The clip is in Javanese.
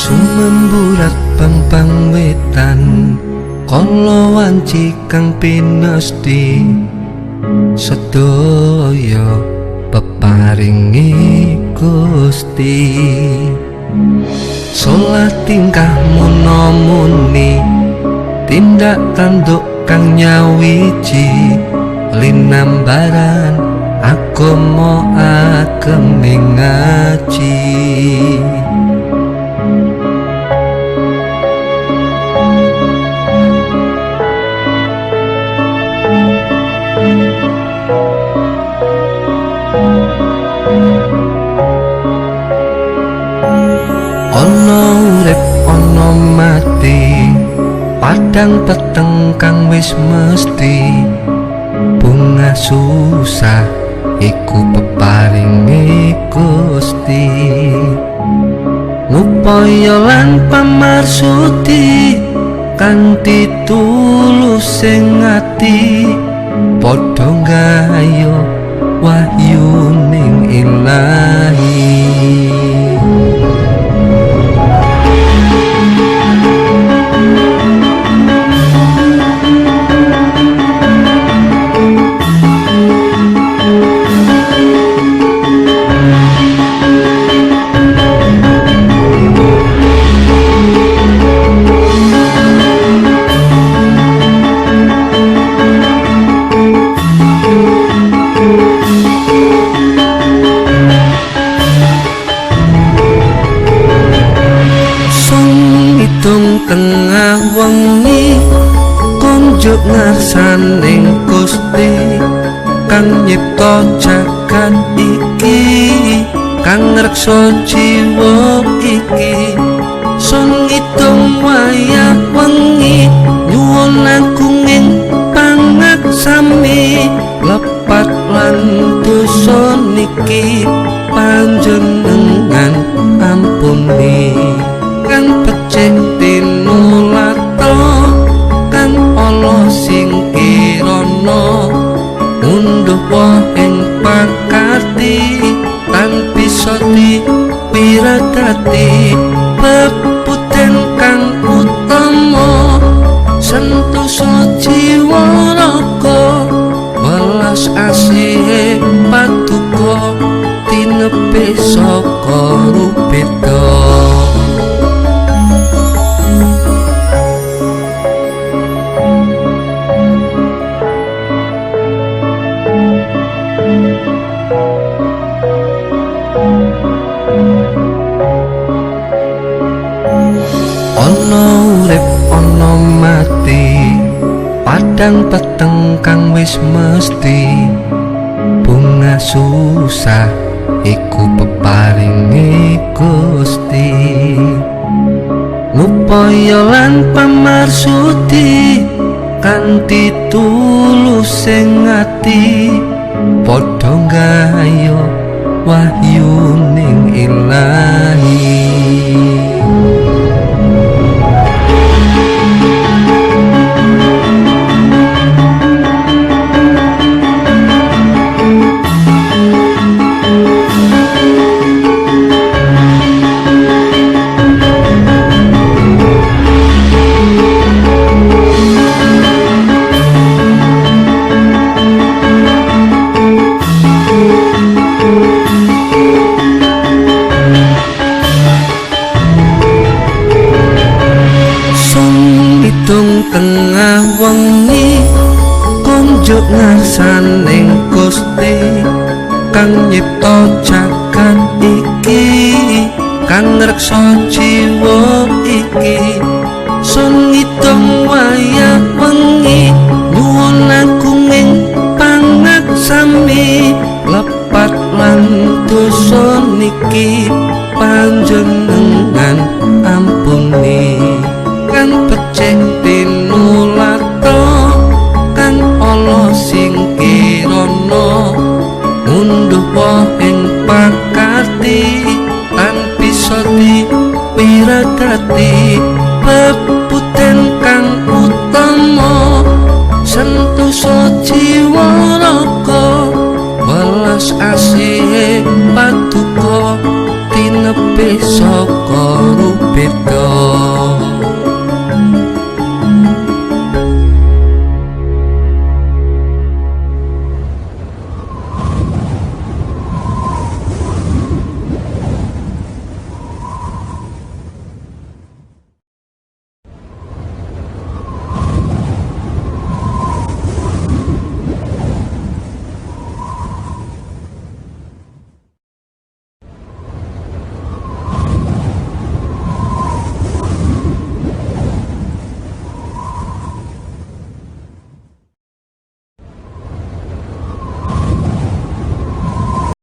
Sumemburat pampang wetan kala wanci kang pinesti sedaya peparingi Gusti. Salah tingkah muni tindak tanduk kang nyawiji linambaran agama agemi ngaji. Ana urip ana mati, padang peteng kang wis mesti, bunga susah iku peparinge Gusti. Ngupaya lan pamarsudi kanthi tulus sing ati, padha nggayuh wahyuning Ilahi. Tengah wengi kunjuk ngarsaning Gusti kang nyipta jagat iki, kang ngreksa jiwa iki. Sun ngitung wayah wengi nyuwun agunging pangaksami, lepat lan dosa niki panjenengan ampuni. Kang becik tinulata kang ala sing kirana, ngunduh ing pakarti tan bisa dipiradati, peputen kang utama sentosa jiwa raga, welas asihe paduka tinepi saka rubeda. Ana urip ana mati, padang peteng kang wis mesti, bunga susah iku peparinge Gusti. Ngupaya lan pamarsudi kanthi tulus sing ati, padha nggayuh wahyuning Ilahi. Tengah wengi kunjuk ngarsaning Gusti kang nyipta jagat iki, kang ngreksa jiwa iki. Sun ngitung wayah wengi nyuwun agunging pangaksami, lepat lan dosa niki panjenengan ampuni. Kang becik tinulata kang ala sing kirana, ngunduh ing pakarti tan bisa dipiradati, peputen kang utama sentosa jiwa raga, welas asihe paduka tinepi saka rupa. beda.